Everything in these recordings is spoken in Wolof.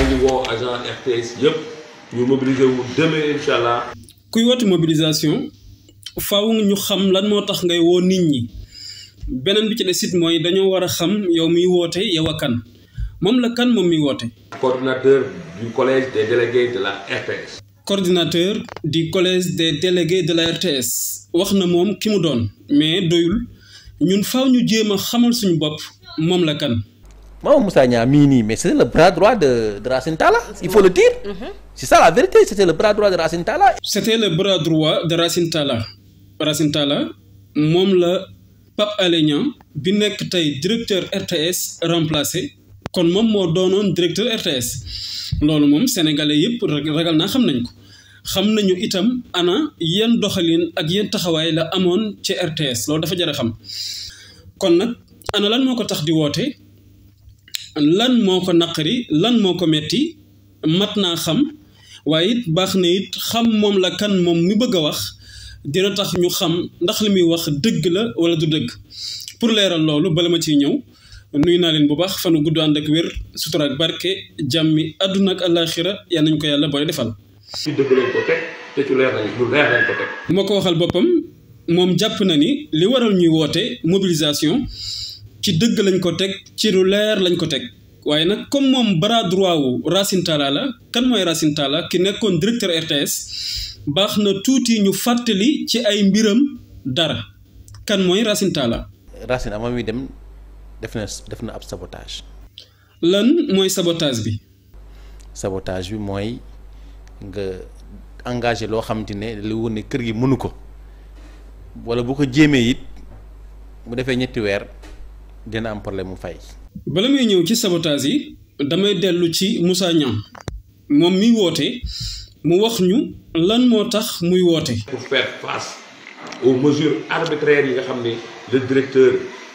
ngi woo agent RTS yëpp ñu mobiliser wu demee incha allah. kuy woote mobilisation faaw ñu xam lan moo tax ngay woo nit ñi beneen bi ci des it mooy dañoo war a xam yow miy woote yow a kan moom la kan moom miy woote. coordinateur du collège des délégués de la RTS. coordinateur du collège des délégués de la RTS wax na moom ki mu doon mais doyul ñun faaw ñu jéem a xamal suñu bopp moom la kan. Mame Moussa Niang mii nii mais c'est le bras droit de Racine Talla il faut le dire. C'est ça la vérité, c'était le bras droit de Racine Talla. C'était le bras droit de Racine Talla. Racine Talla moom la Pape Alé Niang bi nekk tey directeur RTS remplacé kon moom moo doonoon directeur RTS loolu moom sénégalais yëpp ragal naa xam nañ ko xam nañu itam ana yenn doxalin ak yenn taxawaay la amoon ci RTS loolu dafa jar a xam kon nag ana lan moo ko tax di woote lan moo ko naqari lan moo ko metti mat naa xam waaye it baax na it xam moom la kan moom mi bëgg a wax dina tax ñu xam ndax li muy wax dëgg la wala du dëgg pour leeral loolu bala ma ciy ñëw nuyu naa leen bu baax fanu gudd ànd ak wér sutura ak barke jàmmi àdduna ak àllaaxira yal nañ ko yàlla boole defal. ci dëgg lañ ko teg te ci leer lañ ko teg. moo ko waxal boppam moom jàpp na ni li waral ñuy woote mobilisation ci dëgg lañ ko teg ci lu leer lañ ko teg. waaye nag comme moom bras droit wu Racine Talla la kan mooy Racine Talla ki nekkoon directeur RTS baax na tuuti ñu fàttali ci ay mbiram dara kan mooy Racine Talla. Racine ama mi dem def na ab sabotage. lan mooy sabotage bi. sabotage bi mooy nga engagé loo xamante ne li wone kër gi mënu ko wala bu ko jéemee it mu defee ñetti weer dina am problème mu fay. bala may ñëw ci sabotage yi damay dellu ci Moussa Niang moom miy woote mu wax ñu lan moo tax muy woote. pour faire face aux mesures arbitraires yi nga xam ne le directeur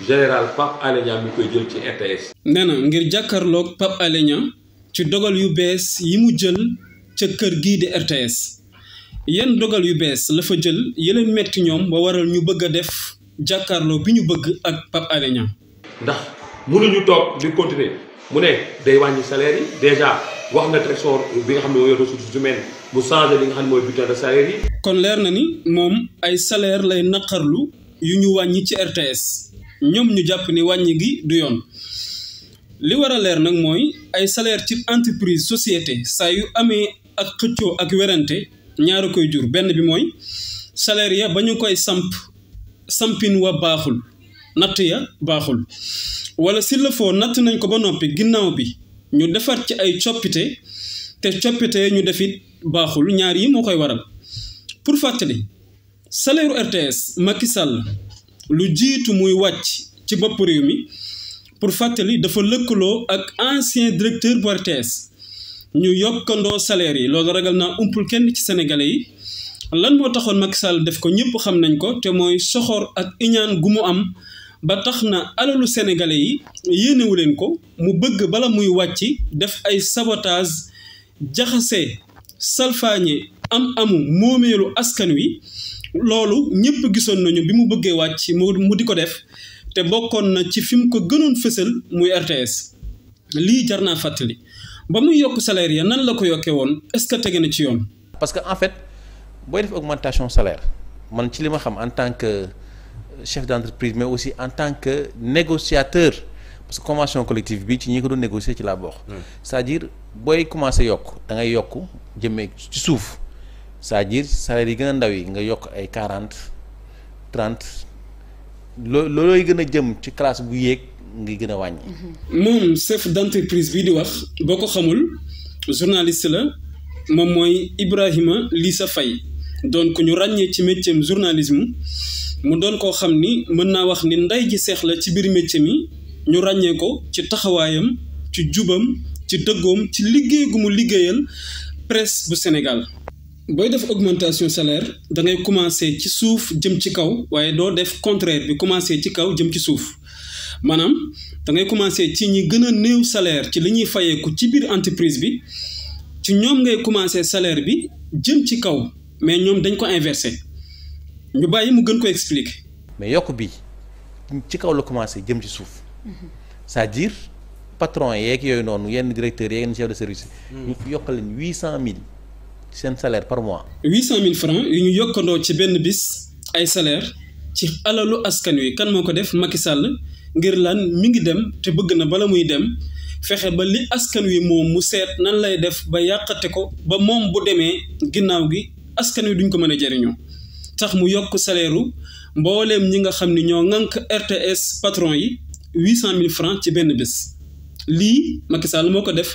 général Pape Alé Niang mi koy jël ci RTS. nee na ngir jàkkaarloog Pape Alé Niang ci dogal yu bees yi mu jël ca kër gii di RTS yan dogal yu bees la fa jël yeneen metti ñoom ba waral ñu bëgg a def jàkkaarloo bi ñu bëgg ak Pape Alé Niang. ndax mënuñu toog di continuer mu ne day wàññi salaire yi déjà wax na trésor bi nga xam ne mooy ressources humaines mu changé li nga xam ne mooy bulletin de salaire yi. kon leer na ni moom ay salaire lay naqarlu yu ñu wàññi ci RTS ñoom ñu jàpp ni wàññi gi du yoon li war a leer nag mooy ay salaire ci entreprise société saa yu amee ak xëccoo ak werante ñaara koy jur benn bi mooy salaire ya ba ñu koy sampin wa baaxul natt ya baaxul wala s'il le faut natt nañ ko ba noppi ginnaaw bi ñu defar ci ay coppite te coppite ñu defit baaxul ñaar yi moo koy waral pour fàttali salaire RTS Macky Sall lu jiitu muy wàcc ci bopp réew mi pour fàttali dafa lëkkaloo ak ancien directeur bu RTS ñu yokkandoo salaire yi loolu ragal naa umpul kenn ci sénégalais yi lan moo taxoon Macky Sall def ko ñëpp xam nañ ko te mooy soxor ak iñaan gu mu am ba tax na alalu sénégalais yi yéenewu leen ko mu bëgg bala muy wàcc def ay sabotage jaxase salfaañe amu moomeelu askan wi loolu ñëpp gisoon nañu bi mu bëggee wàcc mu di ko def te bokkoon na ci fi mu ko gënoon fësal muy RTS lii jar naa fàttali ba muy yokk salaire ya nan la ko yokkee woon est-ce que tege na ci yoon. parce que en fait booy def augmentation salaire man ci li ma xam en tant que chef d'entreprise mais aussi en tant que négociateur parce que convention collective bi ci ñi ko doon négocier ci laa bokk. c'est-à-dire booy commencer yokk da ngay yokk jëmee ci suuf c'est-à-dire salaire yi gën a ndaw yi nga yokk ay 40 30 loolooy gën a jëm ci classe bu yéeg ngi gën a wàññi. moom chef d'entreprise bii di wax boo ko xamul journaliste la moom mooy Ibrahima Lissa Faye doon ko ñu ràññee ci métier journalisme mu doon koo xam ni mën naa wax ni nday ji seex la ci biir métier mi ñu ràññee ko ci taxawaayam ci jubam ci dëggoom ci liggéey gu mu liggéeyal presse bu Sénégal. booy def augmentation salaire da ngay commencer ci suuf jëm ci kaw waaye doo def contraire bi commencer ci kaw jëm ci suuf maanaam da ngay commencer ci ñi gën a néew salaire ci li ñuy fayeeku ci biir entreprise bi ci ñoom ngay commencer salaire bi jëm ci kaw mais ñoom dañ ko inverser ñu bàyyi mu gën ko expliquer. mais yokk bi ci kaw la commencer jëm ci suuf c'est-à-dire patron yeeg yooyu noonu yenn directeurs yenn chef de service ñu yokkal leen 800000 seen salaire par mois. 800000 francs yu ñu yokkandoo ci benn bis ay salaire ci alalu askan wi kan moo ko def Macky Sall ngir lan mi ngi dem te bëgg na bala muy dem fexe ba li askan wi moom mu seet nan lay def ba yàqate ko ba moom bu demee ginnaaw gi askan wi duñ ko mën a jëriñoo tax mu yokk salaire u mbooleem ñi nga xam ni ñoo ŋànk RTS patron yi 800000 francs ci benn bés. lii Macky Sall moo ko def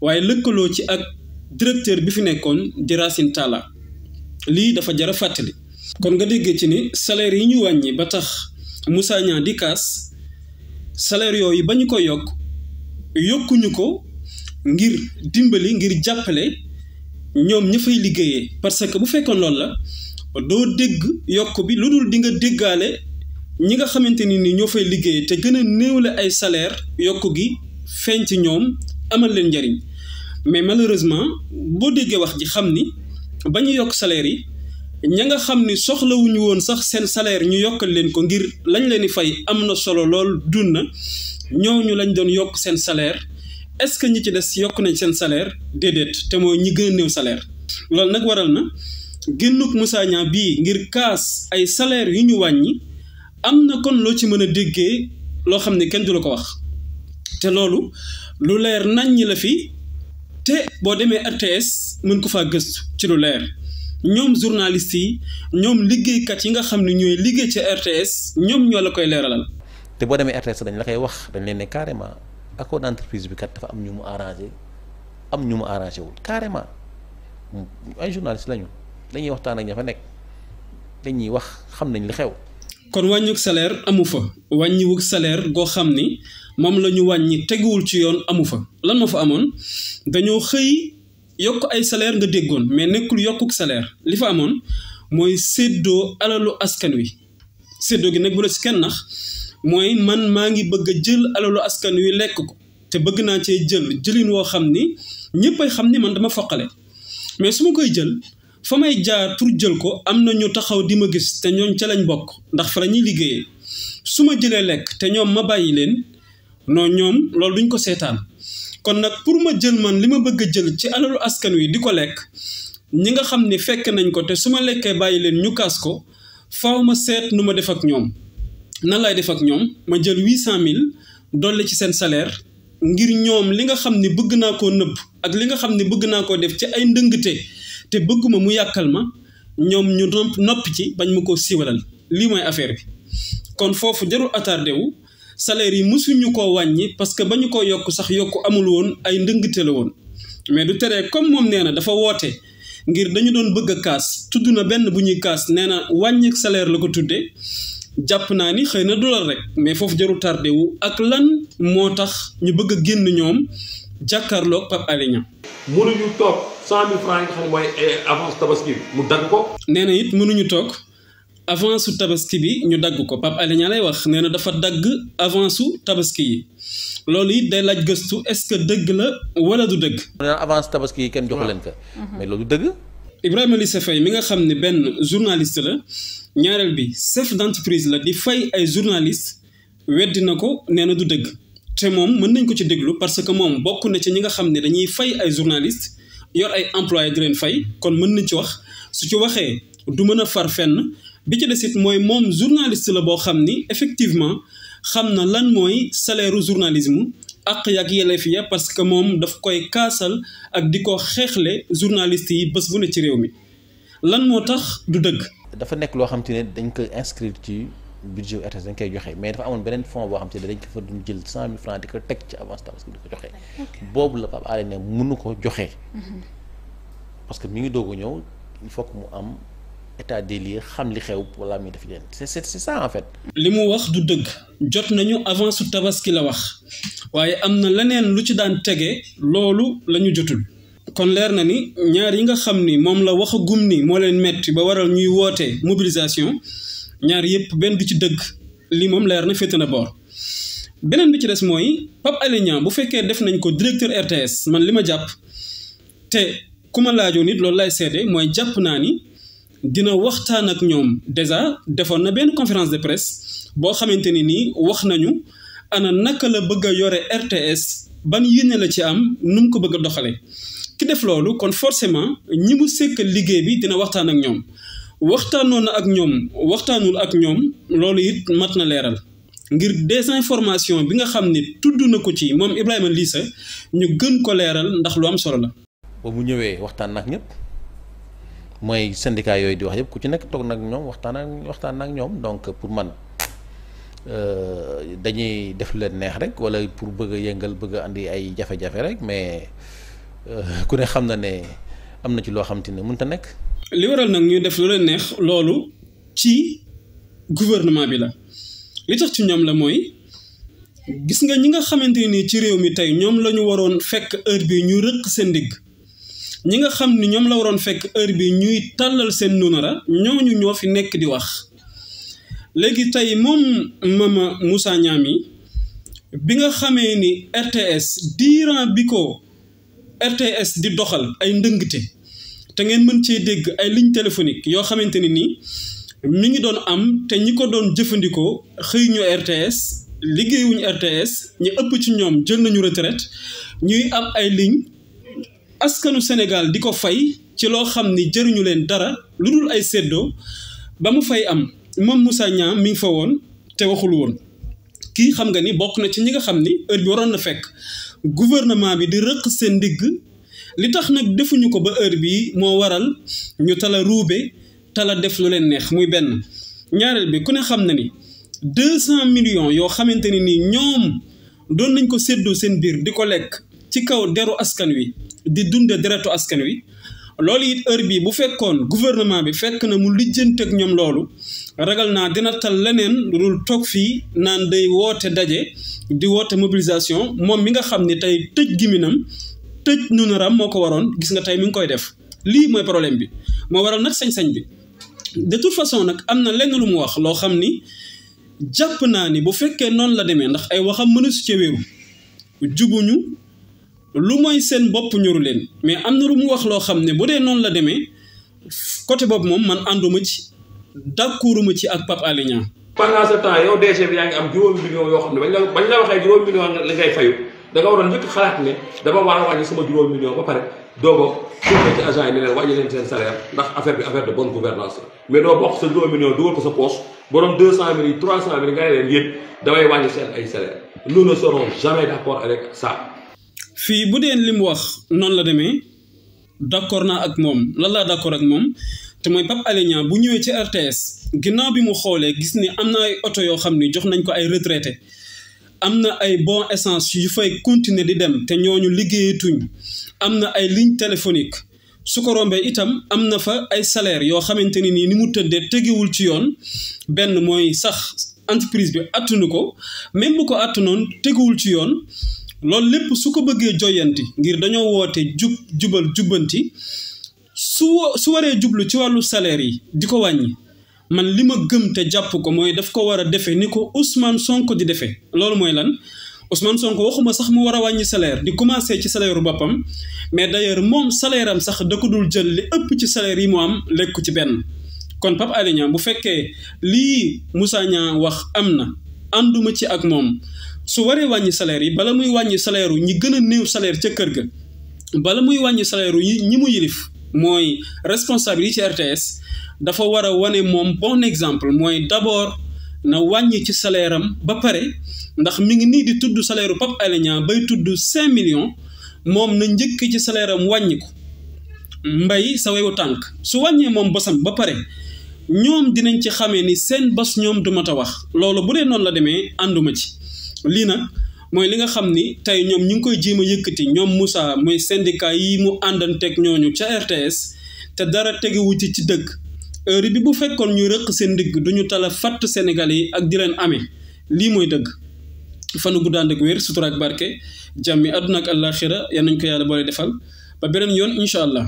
waaye lëkkaloo ci ak directeur bi fi nekkoon di Racine Talla lii dafa jar a fàttali. kon nga déggee ci ni salaire yi ñu wàññi ba tax Moussa Niang di kaas salaire yooyu ba ñu ko yokkuñu ko ngir dimbali ngir jàppale ñoom ña fay liggéeyee parce que bu fekkoon loolu la doo dégg yokk bi lu dul di nga déggaale ñi nga xamante ni ñoo fay liggéeyee te gën a néewle ay salaire yokk gi feeñ ci ñoom amal leen njariñ mais malheureusement boo déggee wax ji xam ni ba ñu yokk salaire yi ña nga xam ni soxlawuñu woon sax seen salaire ñu yokkal leen ko ngir lañ leen di fay am na solo lool dund na ñooñu lañ doon yokk seen salaire est-ce que ñi ci des yokk nañ seen salaire déedéet te mooy ñi gën a néew salaire. loolu nag waral na génnuk Moussa Niang bii ngir kaas ay salaire yu ñu wàññi am na kon loo ci mën a déggee loo xam ne kenn du la ko wax te loolu lu leer nañ ñi la fi te boo demee RTS mën ko faa gëstu ci lu leer. ñoom journalistes yi ñoom liggéeykat yi nga xam ne ñooy liggéey ci RTS ñoom ñoo la koy leeralal. te boo demee RTS dañ la koy wax dañ leen ne carrément accord d'entreprise bi kat dafa am ñu mu arrangé am ñu mu arrangé wul carrément ay journalistes lañu dañuy waxtaan ak ña fa nekk dañuy wax xam nañ li xew. kon wàññiwug salaire amu fa wàññiwug salaire goo xam ni moom la ñu wàññi teguwul ci yoon amu fa lan moo fa amoon dañoo xëy. yokk ay salaire nga déggoon mais nekkul yokkuk salaire li fa amoon mooy séddoo alalu askan wi séddoo gi nag bu la si kenn nax mooy man maa ngi bëgg a jël alalu askan wi lekk ko te bëgg naa cee jëlin woo xam ni ñëppay xam ni man dama foqale mais su ma koy jël fa may jaar pour jël ko am na ñu taxaw di ma gis te ñooñ ca lañ bokk ndax fa la ñuy liggéeyee su ma jëlee lekk te ñoom ma bàyyi leen non ñoom loolu duñ ko seetaan. kon nag pour ma jël man li ma bëgg a jël ci alalu askan wi di ko lekk ñi nga xam ni fekk nañ ko te su ma lekkee bàyyi leen ñu kaas ko faaw ma seet nu ma def ak ñoom nan laay def ak ñoom ma jël 800000 dolli ci seen salaire ngir ñoom li nga xam ni bëgg naa koo nëbb ak li nga xam ni bëgg naa koo def ci ay ndëngte te bëgguma mu yàkkal ma ñoom ñu noppi ci bañ ma koo siiwalal lii mooy affaire bi kon foofu jarul attardé wu. salaire yi mësuñu koo wàññi parce que ba ñu ko yokk sax yokk amul woon ay ndëngte la woon mais du teree comme moom nee na dafa woote ngir dañu doon bëgg a kaas tudd na benn bu ñuy kaas nee na wàññi salaire la ko tuddee jàpp naa ni xëy na dollar rek mais foofu jarul tardé wu ak lan moo tax ñu bëgg a génn ñoom jàkkaarloog Pape Alé Niang. mënuñu toog 100000 francs yi nga xam ne mooy avance tabaski mu dagg ko. nee na it mënuñu toog. avance su tabaski bi ñu dagg ko Pape Alé Niang lay wax nee na dafa dagg avance su tabaski yi loolu it day laaj gëstu est-ce que dëgg la wala du dëgg. avance tabaski yi kenn joxu leen ko. mais loolu dëgg. Ibrahima Lissa Faye mi nga xam ne benn journaliste la ñaareel bi chef d'entreprise la di fay ay journaliste weddi na ko nee na du dëgg te moom mën nañ ko ci déglu parce que moom bokk na ci ñi nga xam ne dañuy fay ay journaliste yor ay employés di leen fay kon mën nañ ci wax su ci waxee du mën a far fenn. bi ci des it mooy moom journaliste la boo xam ni effectivement xam na lan mooy salaire u journalisme ak yak yelleef ya parce que moom daf koy kaasal ak di ko xeexle journaliste yi bés bu ne ci réew mi lan moo tax du dëgg. dafa nekk loo xam te ne dañ koy inscrire ci budget RTS dañ koy joxe mais dafa amoon beneen fonds boo xam te ne dañ ko fa doon jël 100000 francs di ko teg ci avance tabaski di ko joxe. boobu la Pape Alé ne mënu ko joxe. parce que mi ngi doog a ñëw il faut que mu am. état des lieux xam li xew wala muy def leen c'est ça en fait. li mu wax du dëgg jot nañu avance su tabaski la wax waaye am na leneen lu ci daan tege loolu la ñu jotul kon leer na ni ñaar yi nga xam ni moom la wax a gum ni moo leen metti ba waral ñuy woote mobilisation ñaar yëpp benn du ci dëgg li moom leer na féete na boor beneen bi ci des mooy Pape Alé Niang bu fekkee def nañ ko directeur RTS man li ma jàpp te ku ma laajoo nit loolu lay seede mooy jàpp naa ni. dina waxtaan ak ñoom déjà defoon na benn conférence de presse boo xamante ni nii wax nañu ana naka la bëgg a yore RTS ban yéene la ci am nu mu ko bëgg a doxalee ki def loolu kon forcément ñi mu sekkal liggéey bi dina waxtaan ak ñoom waxtaanoon na ak ñoom waxtaanul ak ñoom loolu it mat na leeral ngir désinformation bi nga xam ne tudd na ko ci moom Ibrahima Lissa ñu gën ko leeral ndax lu am solo la. ba mu ñëwee waxtaan ak ñëpp mooy syndicat yooyu di wax yëpp ku ci nekk toog nag ñoom waxtaan ak ñoom donc pour man dañuy def leen neex rek wala pour bëgg a yëngal bëgg a andi ay jafe-jafe rek mais ku ne xam na ne am na ci loo xam te ne mënut a nekk. li waral nag ñu def lu leen neex loolu ci gouvernement bi la li tax ci ñoom la mooy gis nga ñi nga xamante ni ci réew mi tey ñoom la ñu waroon fekk heure bi ñu rëq seen ndigg ñi nga xam ni ñoom la waroon fekk heure bi ñuy tàllal seen nunara ñooñu ñoo fi nekk di wax léegi tey moom Mama Moussa Niang bi nga xamee ni RTS diiran bi ko RTS di doxal ay ndëngte te ngeen mën cee dégg ay ligne téléphonique yoo xamante ni nii mi ngi doon am te ñi ko doon jëfandikoo xëy ñu RTS liggéeyuñu RTS ñu ëpp ci ñoom jël nañu retraite ñuy am ay ligne askanu Sénégal di ko fay ci loo xam ni jëriñu leen dara lu dul ay séddoo ba mu fay am moom Moussa Niang mi ngi fa woon te waxul woon kii xam nga ni bokk na ci ñi nga xam ni heure bi waroon na fekk gouvernement bi di rëq seen ndigg li tax nag defuñu ko ba heure bii moo waral ñu tala ruube tala def lu leen neex muy benn ñaareel bi ku ne xam na ni 200 millions yoo xamante ni nii ñoom doon nañ ko séddoo seen biir di ko lekk ci kaw deru askan wi di dunde deretu askan wi loolu it heure bii bu fekkoon gouvernement bi fekk na mu lijjante ak ñoom loolu ragal naa dina tal leneen lu dul toog fii naan day woote daje di woote mobilisation moom mi nga xam ne tey tëj giminam tëj nunaram moo ko waroon gis nga tey mi ngi koy def lii mooy problème bi moo waral nag sañ-sañ bi de toute façon nag am na lenn lu mu wax loo xam ni jàpp naa ni bu fekkee noonu la demee ndax ay waxam mënu su ci wéeru jubuñu lu mooy seen bopp ñoru leen mais am na lu mu wax loo xam ne bu dee noonu la demee côté boobu moom man ànduma ci d'accorduma ci ak Pape Alé Niang. pendant ce temps yow DG bi yaa ngi am juróomi millions yoo xam ne bañ la waxee juróomi millions la ngay fayu da nga waroon njëkk xalaat ne dama war a wàññi sama juróomi millions ba pare doogo suufee ci agent yi ne leen wàññi leen seen salaire ndax affaire bi affaire de bonne gouvernance la mais doo bokk sa juróomi millions dugal ko sa poche borom 200 000 300 000 nga ne leen yéen damay wàññi seen ay salaire nous ne serons jamais d'accord avec ça. fii bu dee li mu wax noonu la demee d'accord naa ak moom lan laa d'accord ak moom te mooy Pape Alé Niang bu ñëwee ci RTS ginnaaw bi mu xoolee gis ni am na ay oto yoo xam ni jox nañ ko ay retraité am na ay bon essence yu fay continuer di dem te ñooñu liggéeyatuñ am na ay ligne téléphonique su ko rombee itam am na fa ay salaire yoo xamante ni nii ni mu tëddee tegewul ci yoon benn mooy sax entreprise bi attunu ko même bu ko attunoon tegewul ci yoon loolu lépp su ko bëggee joyanti ngir dañoo woote jubal jubbanti su waree jublu ci wàllu salaire yi di ko wàññi man li ma gëm te jàpp ko mooy daf ko war a defee ni ko Ousmane Sonko di defee loolu mooy lan Ousmane Sonko waxuma sax mu war a wàññi salaire di commencer ci salaire boppam mais d'ailleurs moom salaire am sax da ko dul jël li ëpp ci salaire yi mu am lekku ci benn kon Pape Alé Niang bu fekkee lii Moussa Niang wax am na ànduma ci ak moom su waree wàññi salaire yi bala muy wàññi salaire ñi gën a néew salaire ca kër ga bala muy wàññi salaire yi ñi mu yilif mooy responsable yi ci RTS dafa war a wane moom bon exemple mooy d'abord na wàññi ci salaire am ba pare ndax mi ngi nii di tudd salaire Pape Alé Niang bay tudd 5 millions moom na njëkk ci salaire am wàññi ko mbay sa wewu tànk su wàññee moom bosam ba pare ñoom dinañ ci xamee ni seen bos ñoom du mat a wax loolu bu dee noonu la demee ànduma ci lii nag mooy li nga xam ni tey ñoom ñu ngi koy jéem a yëkkati ñoom Moussa mooy syndicat yi mu àndanteeg ñooñu ca RTS te dara tegewu ci dëgg heure bi bu fekkoon ñu rëq seen ndigg duñu tala fàtt Sénégalais yi ak di leen amee lii mooy dëgg fanu guddaan ak wér sutura ak barke jàmmi àdduna ak àllaaxira yal nañ ko yàlla boole defal ba beneen yoon incha allah.